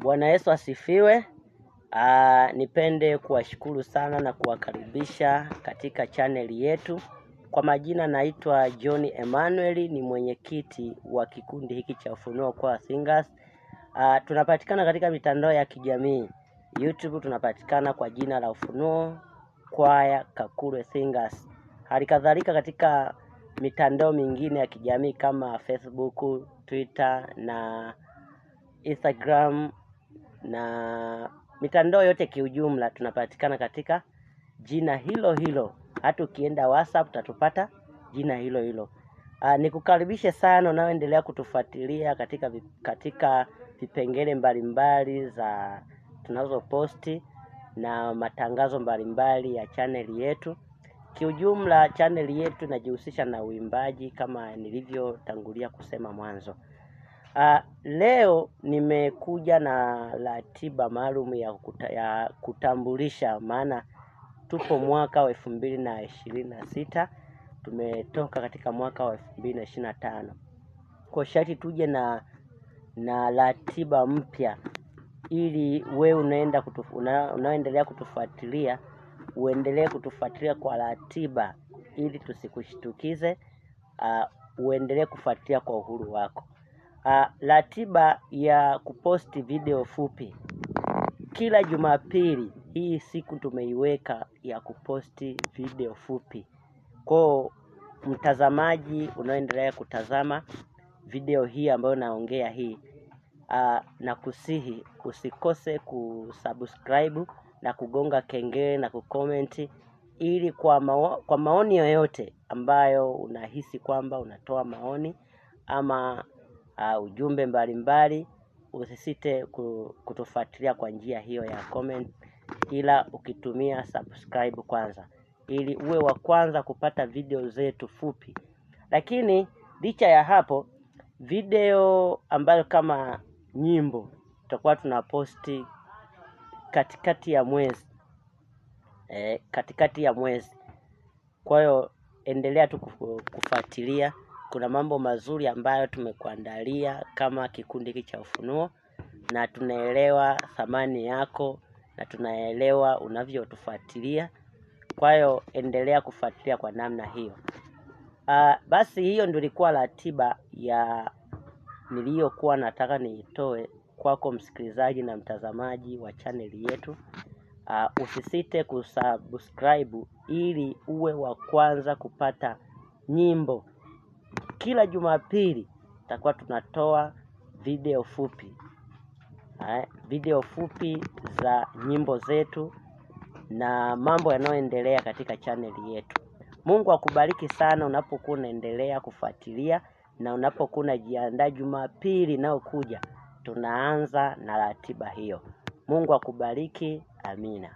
Bwana Yesu asifiwe. Nipende kuwashukuru sana na kuwakaribisha katika chaneli yetu. Kwa majina naitwa John Emmanuel, ni mwenyekiti wa kikundi hiki cha Ufunuo Choir Singers. Tunapatikana katika mitandao ya kijamii. YouTube tunapatikana kwa jina la Ufunuo Choir Kakulwe Singers. Hali kadhalika katika mitandao mingine ya kijamii kama Facebook, Twitter na Instagram na mitandao yote kiujumla tunapatikana katika jina hilo hilo. Hata ukienda WhatsApp utatupata jina hilo hilo. Nikukaribishe sana unaoendelea kutufuatilia katika vipengele mbalimbali za tunazoposti na matangazo mbalimbali ya chaneli yetu. Kiujumla chaneli yetu inajihusisha na uimbaji kama nilivyotangulia kusema mwanzo. Leo nimekuja na ratiba maalum ya kutambulisha, maana tupo mwaka wa 2026, tumetoka katika mwaka wa 2025. Kwa sharti tuje na ratiba mpya ili we unaendelea kutufuatilia uendelee kutufuatilia kwa ratiba ili tusikushtukize. Uendelee kufuatilia kwa uhuru wako. Ratiba ya kuposti video fupi kila Jumapili, hii siku tumeiweka ya kuposti video fupi. Kwa mtazamaji unaoendelea kutazama video hii ambayo naongea hii, nakusihi usikose kusubscribe na kugonga kengele na kucomment, ili kwa maoni yoyote ambayo unahisi kwamba unatoa maoni ama ujumbe mbalimbali, usisite kutufuatilia kwa njia hiyo ya comment, ila ukitumia subscribe kwanza ili uwe wa kwanza kupata video zetu fupi. Lakini licha ya hapo, video ambayo kama nyimbo tutakuwa tunaposti katikati ya mwezi. Katikati ya mwezi. Kwa hiyo endelea tu kufuatilia. Kuna mambo mazuri ambayo tumekuandalia kama kikundi hiki cha Ufunuo, na tunaelewa thamani yako na tunaelewa unavyotufuatilia. Kwa hiyo endelea kufuatilia kwa namna hiyo. Basi hiyo ndio ilikuwa ratiba ya niliyokuwa nataka niitoe kwako msikilizaji na mtazamaji wa chaneli yetu. Usisite kusubscribe ili uwe wa kwanza kupata nyimbo. Kila Jumapili tutakuwa tunatoa video fupi. Video fupi za nyimbo zetu na mambo yanayoendelea katika chaneli yetu. Mungu akubariki sana unapokuwa unaendelea kufuatilia na unapokuwa unajiandaa Jumapili inayokuja. Tunaanza na ratiba hiyo. Mungu akubariki. Amina.